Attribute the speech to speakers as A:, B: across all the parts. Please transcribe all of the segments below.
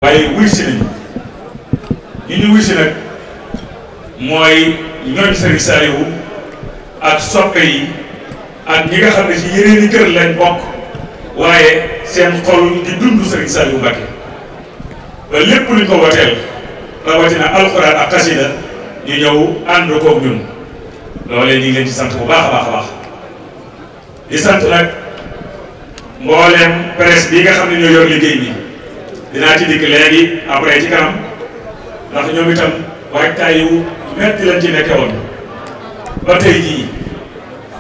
A: waaye wuy si nañu ñu wuy si nag mooy ñooñ Serigne Saliou ak soppe yi ak ñi nga xam ne ci yeneen i kër lañ bokk waaye seen xol di dund Serigne Saliou Mbacké ba lépp luñ ko woteel rawatina alxuraan ak xasida ñu ñëw ànd koog ñun loolee ñu ngi leen ci sant bu baax a baax a baax di sant nag mboolem presse bi nga xam ne ñoo yor liggéey bi dinaa ci dikk léegi après ci kanam ndax ñoom itam waajtaay yu metti lañ ci nekke woon ba tey jii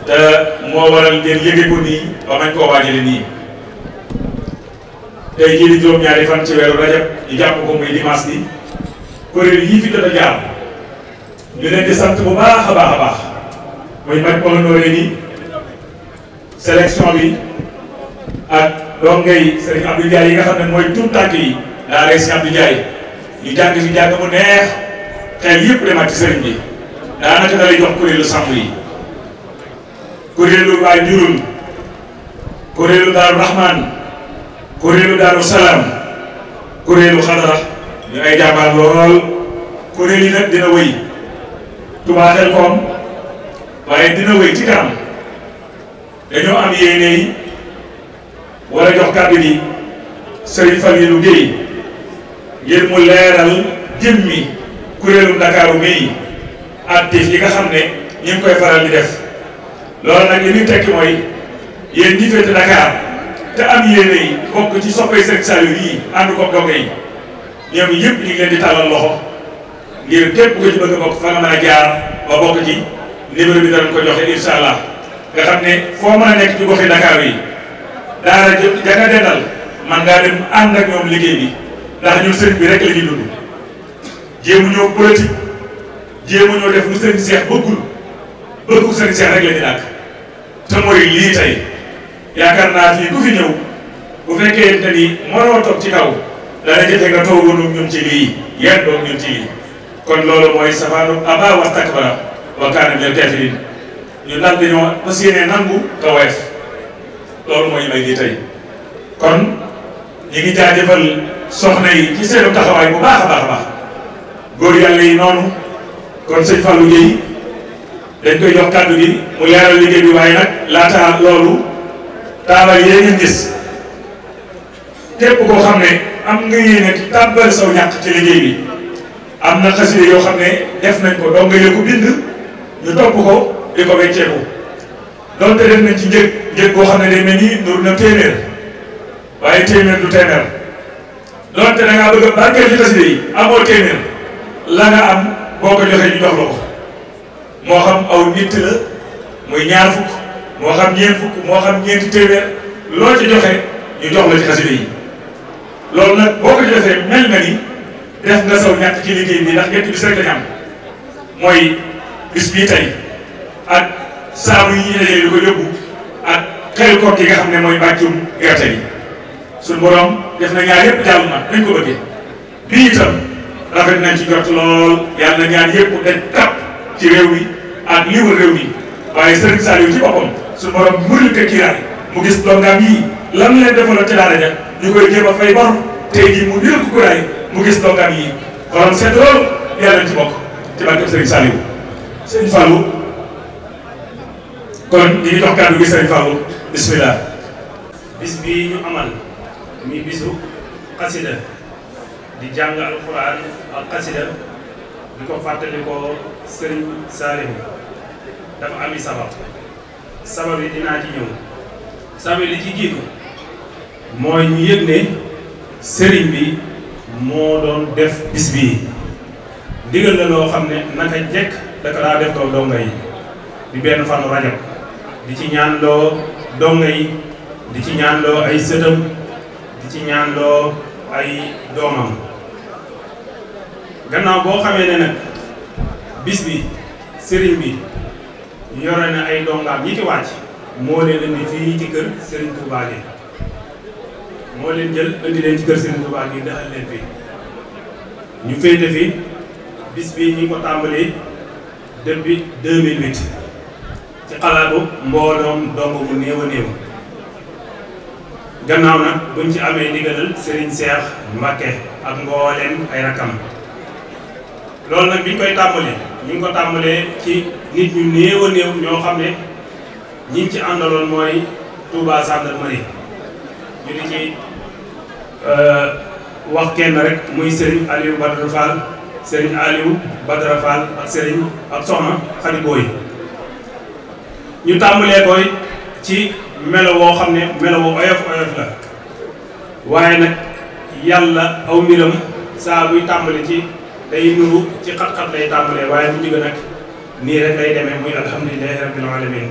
A: te moo waral ngeen yëge ko nii ba mañ koo waajale nii tey jii di juróom-ñaari fan ci weeru rajab ñu jàpp ko muy dimanche bi kuréel yii fi jot a jaar ñu leen di sant bu baax a baax a baax muy maj polondooree nii sélection bi ak dongay Serigne Abdou Ndiaye yi nga xam ne mooy tuut tànk yi daa rey si Abdou Ndiaye ñu jàng fi jàng mu neex xel yëpp demaat ci sëriñ bi daanaka da lay jox kuréelu sàmm yi kuréelu waay njurul kuréelu daaru Rahman kuréelu daaru Salaam kuréelu xadara ñu ay jàmbaar lool kuréel yi nag dina wëy Touba Xelkom waaye dina wëy ci kanam dañoo am yéene yi war a jox kàddu gi Serigne Fallilou Guèye ngir mu leeral jëmmi kuréelu Ndakaaru mii actif yi nga xam ne ñu ngi koy faral di def loolu nag li muy tekki mooy yéen ñi féete Dakar te am yéene yi bokk ci soppay Serigne Saliou yi ànd ko donge yi ñoom yëpp ñu ngi leen di tàllal loxo ngir képp ko ci bëgg a bokk fa nga mën a jaar ba bokk ci numéro bi danañ ko joxe incha allah nga xam ne foo mën a nekk ci goxi Dakar yi daara ja nga dendal man ngaa dem ànd ak ñoom liggéey bi ndax ñun sëriñ bi rek la ñuy dund jéemu ñoo politique jéemu ñoo def lu sëriñ Seex bëggul sëriñ Seex rek la ñu dàkk te mooy lii tey yaakaar naa fii ku fi ñëw bu fekkee te ni mënoo toog ci kaw dana jafe nga toogoon ñun ci lii yéen doog ñun ci lii kon loolu mooy safaanu abaa wastakbara wa kaana minal kaafiriin ñu daal dañoo fas yéene nangu te woyof loolu mooy may di tey kon ñu ngi jaajëfal soxna yi ci seenu taxawaay bu baax a baax a baax góor yàlla yi noonu kon sëñ Fallou Guèye dañ koy jox kàddu gi mu leeral liggéey bi waaye nag laata loolu taabal yee ngeen gis képp koo xam ne am nga yéene tàbbal saw ñàkk ci liggéey bi am na xasida yoo xam ne def nañ ko doo nga yëg ko bind ñu topp ko di ko wecceeku donte def nañ ci njëg boo xam ne day mel ni nur na téeméer waaye téeméer du téeméer donte da ngaa bëgg a barkeel ci xasida yi amoo téeméer la nga am boo ko joxee ñu jox la ko moo xam aw nit la muy ñaar fukk moo xam ñeent fukk moo xam ñeenti téeméer loo ci joxe ñu jox la ci xasida yi loolu nag boo ko defee mel nga ni def nga saw ñàkk ci liggéey bi ndax ñetti bis rek lañ am mooy bis bii tey ak saabu yi ñuy dajee di ko yóbbu ak xel koot yi nga xam ne mooy mbàccum gerte gi suñu borom def na ñaar yëpp jàll na nañ ko bëggee bii itam rafet nañ ci jot lool yàlla na ñaar yëpp dañ kàpp ci réew mi ak lii wër réew mi waaye Serigne Saliou ci boppam suñu borom muril ko kiiraay mu gis dongaam yii lan leen defaloon ci daara ja ñu koy jéem a fay bor tey jii mu nil ko kuraay mu gis dongaam yii xolam seet lool yàlla nañ ci bokk ci barkeb Serigne Saliou Serigne Fallou kon ñu ngi jox kàddu gi Serigne Fallou bismillah
B: bis bii ñu amal muy bisu xasida di jàng alxuraan ak xasida di ko fàttali ko Serigne Saliou dafa ami sabab yi dinaa ci ñëw sabab li ci jiitu mooy ñu yëg ne sëriñ bi moo doon def bis bii digal la loo xam ne naka jekk daka daa def loo donga yi di benn fanu rajab di ci ñaan loo donga yi di ci ñaan loo ay sëtam di ci ñaan loo ay doomam gannaaw boo xamee ne nag bis bi sëriñ bi yore na ay dongaam ñi ci wàcc moo leen indi fii ci kër Serigne Touba gi moo leen jël indi leen ci kër Serigne Touba gi daxal leen fii ñu féete fi bis bi ñi ko tàmbali depuis 2008 ci xalaatu mbooloom dong bu néew a néew gannaaw nag buñ ci amee ndigalal Serigne Cheikh Mbacké ak mbooleem ay rakkam. loolu nag biñ koy tàmbali ñu ngi ko tàmbalee ci nit ñu néew a néew ñoo xam ne ñi ci àndaloon mooy Touba gendarmerie ñu di ci wax kenn rek muy Serigne Aliou Badara Fall Serigne Aliou Badara Fall ak Serigne ak Soxna Khady Boy ñu tàmbalee koy ci melo woo xam ne melo woo oyof la waaye nag yàlla aw mbiram saa buy tàmbali ci day nuru ci xat-xat lay tàmbalee waaye bu jóge nag nii rek lay demee muy alhamdulilahi rabbil alamin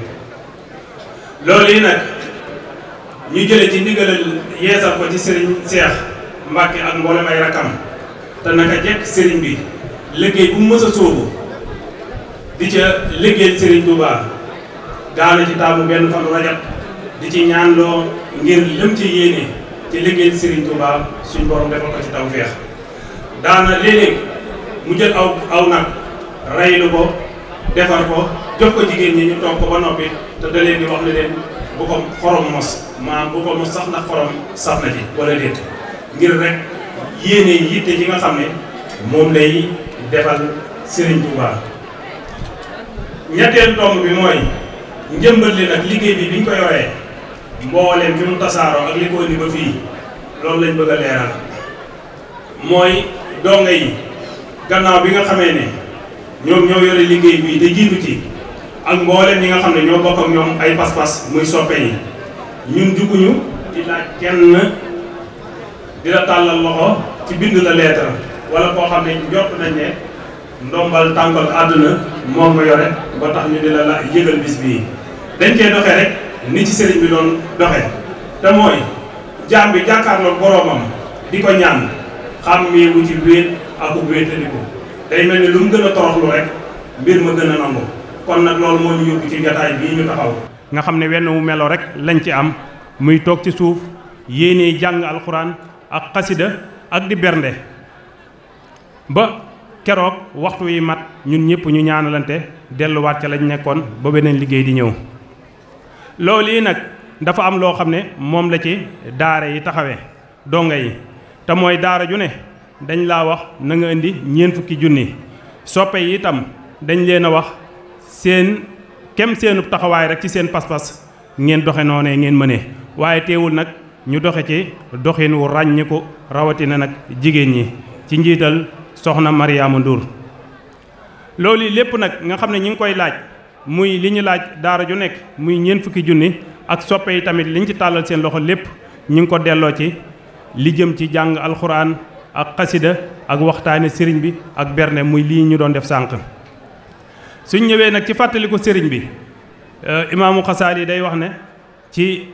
B: loolu yi nag ñu jële ci ndigalal yeesal ko ci Serigne Cheikh Mbacke ak mboolem ay rakam te naka jekk Serigne bi liggéey bu mu mës a sóobu di ca liggéeyal Serigne Touba daana ci taamu benn fanu rajab di ci ñaanloo ngir lëm ci yéene ci liggéeyal Serigne Touba suñ borom defal ko ci tawfeex daana léeg-léeg mu jël aw nag raylu ko defar ko jox ko jigéen ñi ñu toog ko ba noppi te da leen di wax ne leen bu ko xorom mos maanaam bu ko mos sax ndax xorom saf na ci wala déet ngir rek yéene yitte ji nga xam ne moom lay defal Serigne Touba. ñetteel tomb bi mooy njëmbal li nag liggéey bi biñ ko yoree mbooleem fi mu tasaaroo ak li ko indi ba fii loolu lañ bëgg a leeral mooy donga yi gannaaw bi nga xamee ne ñoom ñoo yore liggéey bi te jiitu ci ak mbooleem ñi nga xam ne ñoo bokk ak ñoom ay pas-pas muy soppe yi ñun juguñu di laaj kenn di la tàllal loxo ci bind la lettre wala koo xam ne njort nañ ne ndombal tànkal àdduna moom nga yore ba tax ñu di la yëgal bis bii dañ cee doxee rek ni ci sëriñ bi doon doxe te mooy jaam bi jàkkaarloog boroomam di ko ñaan xàmmeewu ci wéet ak wéetaliku day mel ni lu mu gën a toroxlu rek mbir ma gën a nangu kon nag loolu moo ñu yóbbu ci jataay bii ñu taxaw nga xam ne wenn wu melo rek lañ ci am muy toog ci suuf yéenee jàng alxuraan ak xasida ak di bernde ba keroog waxtu yi mat ñun ñëpp ñu ñaanalante delluwaat ca lañ nekkoon ba beneen liggéey di ñëw loolu yi nag dafa am loo xam ne moom la ci daara yi taxawee donga yi te mooy daara ju ne dañ laa wax na nga indi ñeent fukki junni soppe yi itam dañ leen a wax seen kem seenu taxawaay rek ci seen pas-pas ngeen doxe noonee ngeen mënee waaye teewul nag ñu doxe ci doxin wu ràññiku rawatina nag jigéen ñi ci njiital soxna Mariama Ndour loolu lépp nag nga xam ne ñi ngi koy laaj muy li ñu laaj daara ju nekk muy ñeent fukki junni ak soppe yi tamit liñ ci tàllal seen loxo lépp ñu ngi ko delloo ci li jëm ci jàng alxuraan ak xasida ak waxtaane sëriñ bi ak berne muy lii ñu doon def sànq suñ ñëwee nag ci fàttaliku sëriñ bi imaamu Xasaali day wax ne ci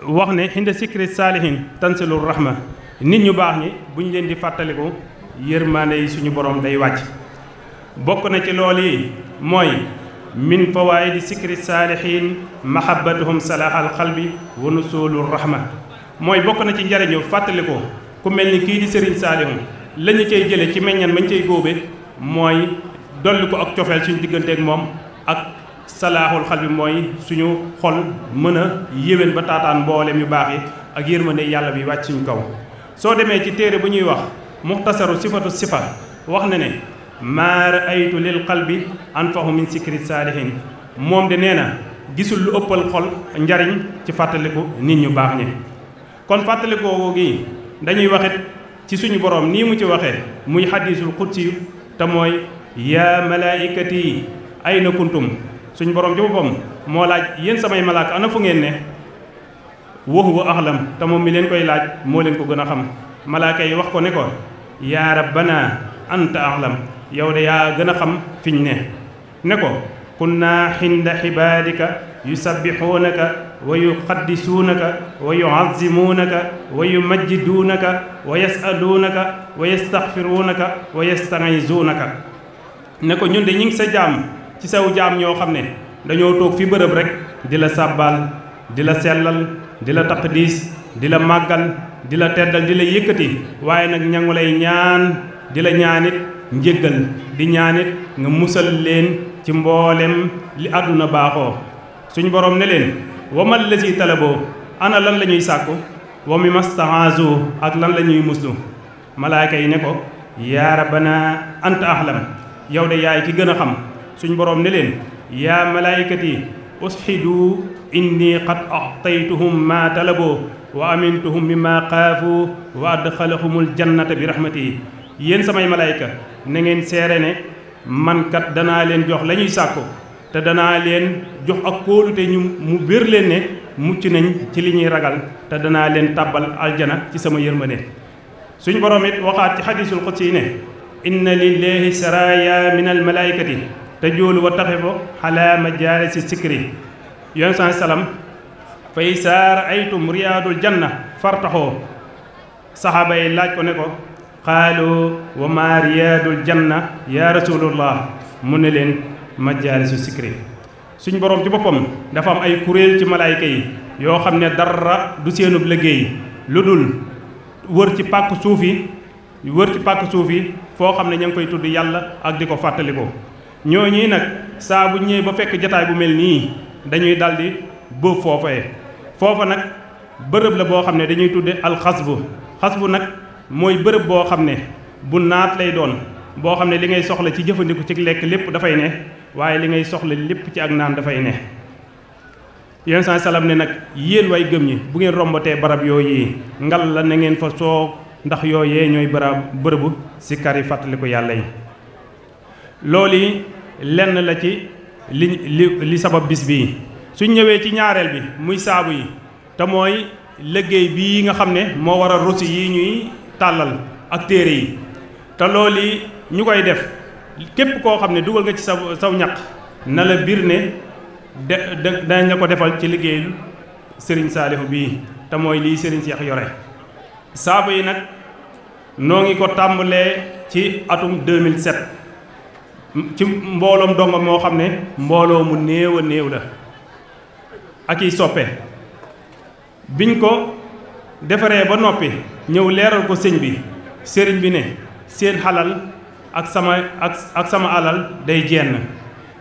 B: wax ne xinda sikri saalihin tansilur rahma nit ñu baax ñi buñ leen di fàttaliku yërmaande yi suñu borom day wàcc bokk na ci loolu yi mooy min fawaayidi sikri saalihin mahabbatuhum salahal qalbi wa nusulur rahma mooy bokk na ci njariñu fàttaliku ku mel ni kii di Serigne Saliou la ñu cay jële ci meññan mañ cay góobe mooy dolli ko ak cofeel suñu digganteeg moom ak salaaxul xal bi mooy suñu xol mën a yéwén ba taataan mboolem yu baax yi ak yërmande yàlla bi wàcc suñu kaw soo demee ci téere bu ñuy wax muxtasaru sifatu sifa wax na ne maa raaytu lil qalbi anfahu min sikri saalihin moom de nee na gisul lu ëppal xol njariñ ci fàttaliku nit ñu baax ñi kon fàttalikoo gi dañuy waxit ci suñu borom nii mu ci waxee muy xadiisul qudsi te mooy yaa malaaikati ayna kuntum suñu borom ci boppam moo laaj yéen samay malaaka ana fu ngeen ne wa huwa axlam te moom mi leen koy laaj moo leen ko gën a xam malaaka yi wax ko ne ko yaa rabbana anta axlam yow de yaa gën a xam fiñ ne ko kunna xinda xibaadika yusabbixuunaka wa yuqaddisuunaka wa yuazzimuunaka wa yumajjiduunaka wa yasaluunaka wa yastaxfiruunaka wa yastaxizuunaka ne ko ñun de ñi ngi sa jaam ci saw jaam ñoo xam ne dañoo toog fi bërëb rek di la sàbbaal di la sellal di la taqdiis di la màggal di la teddal di la yëkkati waaye nag ñangu lay ñaan di la ñaanit njéggal di ñaanit nga musal leen ci mboolem li àdduna baaxoo suñu borom ne leen wamal lasi talaboo ana lan la ñuy sàkku
C: wa mimma sta'aazu ak lan la ñuy muslu malaayka yi ne ko yaa rabbana anta ahlam yow de yaay ki gën a xam suñ boroom ne leen yaa malaayikati ushidu inni qad a'taytuhum ma talaboo wa amintuhum mimma xaafu wa adxalahumul jannata bi rahmati yéen samay malaayka na ngeen seere ne man kat danaa leen jox la ñuy sàkku te danaa leen jox ak kóolute ñu mu bér leen ne mucc nañ ci li ñuy ragal te danaa leen tàbbal aljana ci sama yërmande suñ borom it waxaat ci xadiisul qudsi ne inna lillahi saraya min al malaikati tajoolu wa taxifu ala majaalisi sikri yoon saa salaam fa izaa ra'aytum riyaadul janna fartaxoo saxaaba yi laaj ko ne ko qaalu wa maa riyaadul janna ya rasulullah mu ne leen majaalisu sikri suñ borom ci boppam dafa am ay kuréel ci malaayka yi yoo xam ne dara du seenub liggéey lu dul wër ci pàkk suuf yi foo xam ne ña ngi koy tudd yàlla ak di ko fàttaliko ñooñi nag saa bu ñëwee ba fekk jataay bu mel nii dañuy daldi bëf foofa nag bërëb la boo xam ne dañuy tudde alxasbu nag mooy bërëb boo xam ne bu naat lay doon boo xam ne li ngay soxla ci jëfandiku ci lekk lépp dafay ne waaye li ngay soxla lépp ci ak naan dafay ne yéen saa salaam ne nag yéen way gëm ñi bu ngeen rombatee barab yooyu ngal la na ngeen fa soog ndax yooyee ñooy bërëbu si kar yi fàttaliku yàlla yi loolu yi lenn la ci li sabab bis bii suñ ñëwee ci ñaareel bi muy saabu yi te mooy liggéey bii nga xam ne moo war a rosi yi ñuy tàllal ak téere yi te loolu yi ñu koy def képp koo xam ne dugal nga ci saw ñaq na la biir ne dañ la ko defal ci liggéeyu Serigne Saalihu bii te mooy lii Serigne Cheikh yore saabu yi nag noo ngi ko tàmbalee ci atum 2007 ci mbooloom dongo moo xam ne mbooloo mu néew a néew la ak i soppe biñ ko defaree ba noppi ñëw leeral ko sëñ bi sëriñ bi ne seen xalal ak sama alal day jenn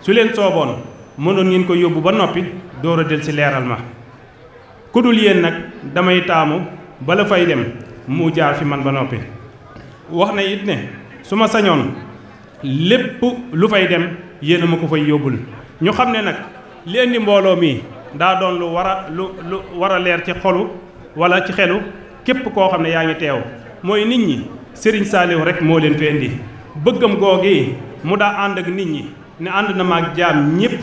C: su leen sooboon mënoon ngeen ko yóbbu ba noppi door a del ci leeral ma ku dul yéen nag damay taamu bala fay dem mu jaar fi man ba noppi wax na it ne su ma sañoon lépp lu fay dem yéen a ma ko fay yóbbul ñu xam ne nag li indi mbooloo mi daa doon lu war a leer ci xolu wala ci xelu képp koo xam ne yaa ngi teew mooy nit ñi Serigne Saliou rek moo leen fi indi bëggam googi mu daa ànd ak nit ñi ne ànd na maag jaam ñëpp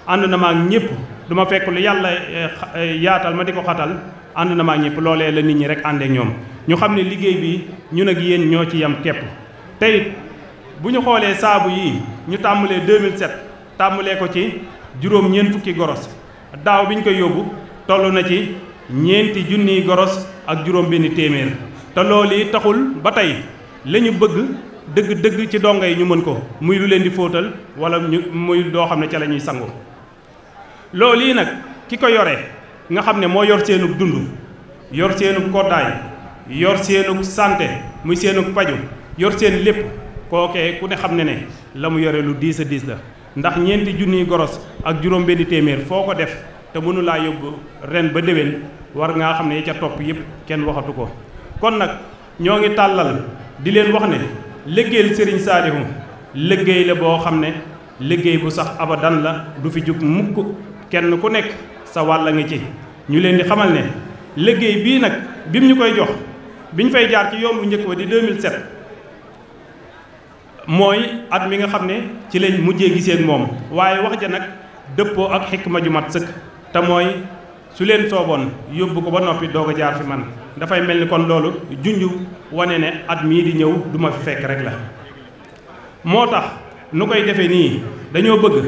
C: ànd na maag ñëpp du ma fekk lu yàlla yaatal ma di ko xatal ànd na maag ñëpp loolee la nit ñi rek àndeek ñoom ñu xam ne liggéey bi ñun ak yéen ñoo ci yam képp tey bu ñu xoolee saabu yii ñu tàmbalee 2007 tàmbalee ko ci juróom-ñeent fukki goros daaw bi ñu koy yóbbu toll na ci ñeenti junniy goros ak juróom benn téeméer te loolu yi taxul ba tey la ñu bëgg dëgg-dëgg ci dongo yi ñu mën ko muy lu leen di fóotal wala muy doo xam ne ca la ñuy sangu loolu yi nag ki ko yore nga xam ne moo yor seenug dund yor seenug koddaay yor seenug santé muy seenug paju yor seen lépp kookee ku ne xam ne la mu yore lu diis a diis la ndax ñeenti junniy goros ak juróom benn téeméer foo ko def te mënu laa yóbbu ren ba déwén war ngaa xam ne ca topp yëpp kenn waxatu ko kon nag ñoo ngi tàllal di leen wax ne liggéeyal Serigne Saliou liggéey la boo xam ne liggéey bu sax abadan la du fi jug mukk kenn ku nekk sa wàll ngi ci ñu leen di xamal ne liggéey bii nag bim ñu koy jox biñ fay jaar ci yoon bu njëkk ba di 2007 mooy at mi nga xam ne ci lañ mujjee gisee ak moom waaye wax ja nag dëppoo ak xikma ju mat sëkk te mooy su leen sooboon yóbbu ko ba noppi doog a jaar fi man dafay mel ni kon loolu junju wane ne at mii di ñëw du ma fi fekk rek la moo tax nu koy defee nii dañoo bëgg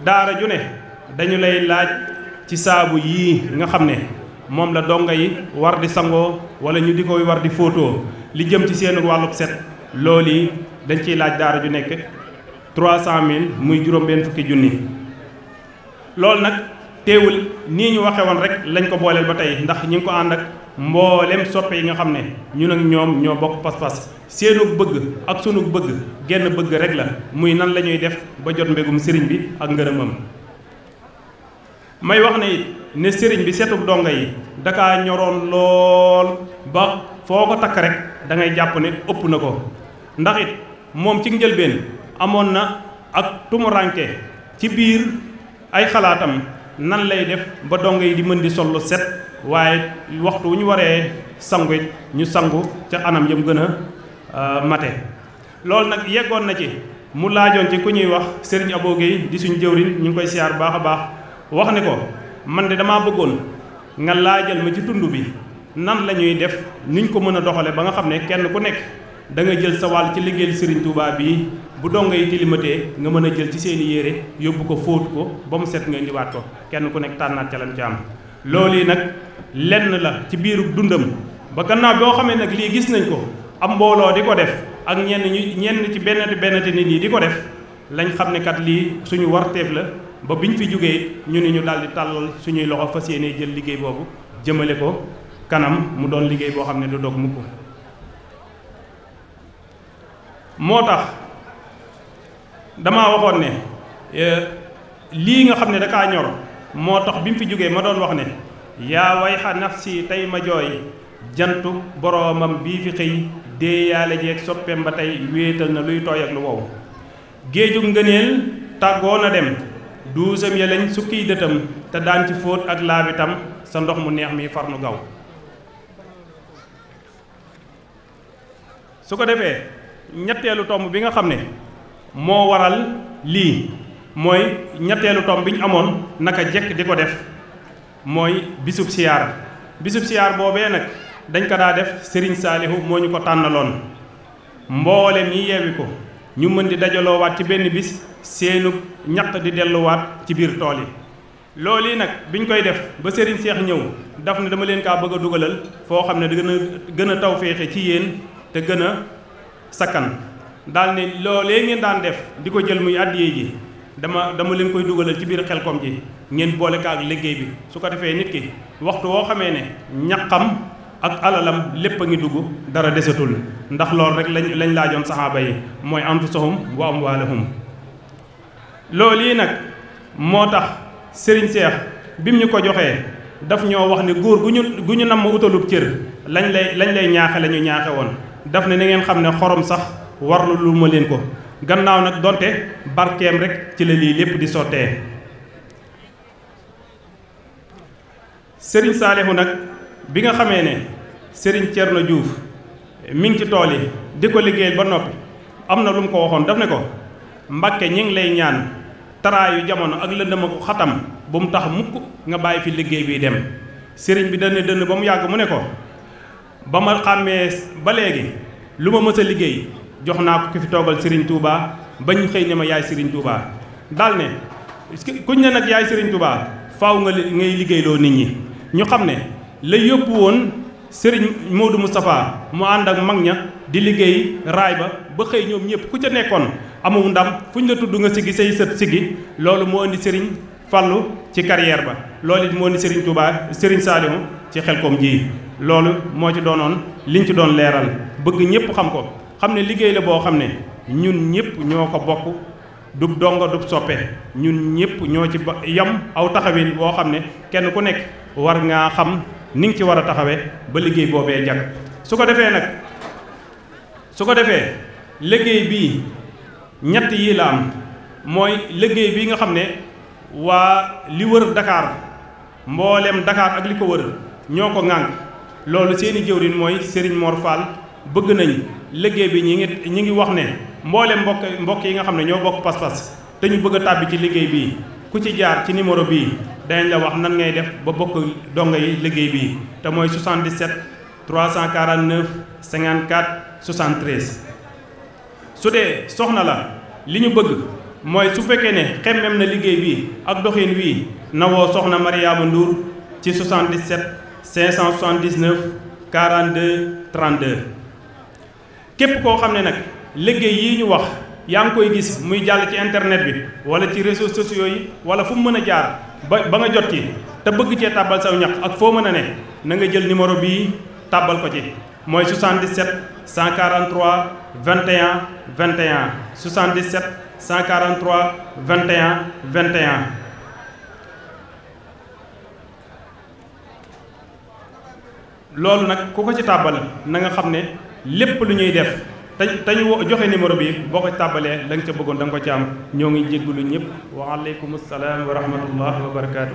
C: daara ju ne dañu lay laaj ci saabu yii nga xam ne moom la donga yi war di sangoo wala ñu di koy war di fóotoo li jëm ci seen wàlluk set loolu yi dañ ciy laaj daara ju nekk 300 000 muy juróom benn fukki junni loolu nag teewul nii ñu waxe woon rek lañ ko booleel ba tey ndax ñi ngi ko ànd ak mboolem soppe yi nga xam ne ñun ak ñoom ñoo bokk pas-pas seenu bëgg ak sunu bëgg genn bëgg rek la muy nan la ñuy def ba jot mbégum sëriñ bi ak ngërëmam may wax ne it ne sëriñ bi setub donga yi dakaa ñoroon lool ba foo ko takk rek da ngay jàpp ne ëpp na ko ndax it moom ci njëlbeen amoon na ak tumuranke ci biir ay xalaatam nan lay def ba donga yi di mën di sollu set waaye waxtu wu ñu waree sangu it ñu sangu ca anam yam gën a mate loolu nag yeggoon na ci mu laajoon ci ku ñuy wax sëriñ Abo Guèye di suñ jëwriñ ñu ngi koy siyaar baax a baax wax ne ko man de damaa bëggoon nga laajal ma ci tund bi nan la ñuy def nuñ ko mën a doxale ba nga xam ne kenn ku nekk da nga jël sa wàll ci liggéeyal sëriñ Touba bii bu donga yi tilimatee nga mën a jël ci seeni yére yóbbu ko fóot ko ba mu set nga indiwaat ko kenn ku nekk tànnaat ca lam ci am loolu yi nag lenn la ci biiru dundam ba gannaaw boo xamee nag lii gis nañ ko am mbooloo di ko def ak ñenn ci bennati nit ñi di ko def lañ xam ne kat lii suñu warteef la ba biñ fi jógee ñu ni ñu daal di tàllal suñuy loxo fas yéene jël liggéey boobu jëmale ko kanam mu doon liggéey boo xam ne du dog mukk moo tax damaa waxoon ne lii nga xam ne dakaa ñor moo tax bi mu fi jógee ma doon wax ne yaa wayxa nafsi tey ma jooy jantu boroomam bii fi xëy dee yaale jeeg soppeem ba tey wéetal na luy tooy ak lu wow géejug ngëneel tàggoo na dem duusam ya lañ sukkiy dëtam te daan ci fóot ak laabitam sa ndox mu neex mi far nu gaw su ko defee ñetteelu tomb bi nga xam ne moo waral lii mooy ñetteelu tomb bi ñu amoon naka jekk di ko def mooy bisub siyaar boobee nag dañ ko daa def Serigne Saalihu moo ñu ko tànnaloon mboolem ñi yeewi ko ñu mën di dajaloowaat ci benn bis seenu ñaq di delluwaat ci biir tool yi loolu yi nag biñ koy def ba Serigne Cheikh ñëw daf ne dama leen kaa bëgg a dugalal foo xam ne da gën a taw féexe ci yéen te gën a sakkan daal ne loolee ngeen daan def di ko jël muy àddiyee ji dama leen koy dugalal ci biir Xelkom ji ngeen boole ka ak liggéey bi su ko defee nit ki waxtu woo xamee ne ñaqam ak alalam lépp a ngi dugg dara desatul ndax loolu rek lañ laajoon saxaaba yi mooy anfusahum wa amwaalahum loolu yi nag moo tax Serigne Cheikh bim ñu ko joxee daf ñoo wax ne góor gu ñu namm utalub cër lañ lay ñaaxe la ñu ñaaxe woon daf ne na ngeen xam ne xorom sax warlu lu ma leen ko gannaaw nag donte barkeem rek ci la lii lépp di sottee Serigne Saalihu nag bi nga xamee ne Serigne Thierno Diouf mi ngi ci tool yi di ko liggéeyal ba noppi am na lu mu ko waxoon daf ne ko Mbàkke ñi ngi lay ñaan taraayu jamono ak lëndama ko xatam bu mu tax mukk nga bàyyi fi liggéey bi dem Serigne bi dënn ba mu yàgg mu ne ko ba ma xàmmee ba léegi lu ma mës a liggéey jox naa ko ki fi toogal Serigne Touba bañ xëy ne ma yaay Serigne Touba daal ne kuñ ne nag yaay Serigne Touba faaw ngay liggéeyloo nit ñi ñu xam ne la yóbbu woon Serigne Modou Moustapha mu ànd ak mag ña di liggéey raay ba xëy ñoom ñëpp ku ca nekkoon amul ndam fu ñu la tudd nga siggi say sët siggi loolu moo indi Serigne Fallou ci carrière ba loolu it moo indi Serigne Touba Serigne Saliou ci Xelkom ji loolu moo ci doonoon liñ ci doon leeral bëgg ñëpp xam ko xam ne liggéey la boo xam ne ñun ñëpp ñoo ko bokk dub donga dub soppe ñun ñëpp ñoo ci yam aw taxawin boo xam ne kenn ku nekk war ngaa xam ni nga ci war a taxawee ba liggéey boobee jag su ko defee liggéey bii ñett yii la am mooy liggéey bi nga xam ne waa li wër Dakar mboolem Dakar ak li ko wër ñoo ko ŋànk loolu seeni jëwriñ mooy Serigne Mor Fall bëgg nañ liggéey bi ñi ngi wax ne mboolem mbokk yi nga xam ne ñoo bokk pas-pas te ñu bëgg a tàbbi ci liggéey bii ku ci jaar ci numéro bii dañ la wax nan ngay def ba bokk donga yi liggéey bii te mooy 77 349 54 73 su dee soxna la li ñu bëgg mooy su fekkee ne xemmem na liggéey bii ak doxin wii na woo soxna Mariama Ndour ci 77 579 42 32 képp koo xam ne nag liggéey yii ñu wax yaa ngi koy gis muy jàll ci internet bi wala ci réseaux sociaux yi wala fu mu mën a jaar ba nga jot ci te bëgg cee tàbbal saw ñaq ak foo mën a ne na nga jël numéro bii tàbbal ko ci mooy 77 143 21 21 77 143 21 21 loolu nag ku ko ci tàbbal na nga xam ne lépp lu ñuy def te ñu joxe numéro bi boo ko tàbbalee la nga ca bëggoon da nga ko ci am ñoo ngi jéggulu ñëpp wa aleykum salaam wa rahmatullah wa barakaatu.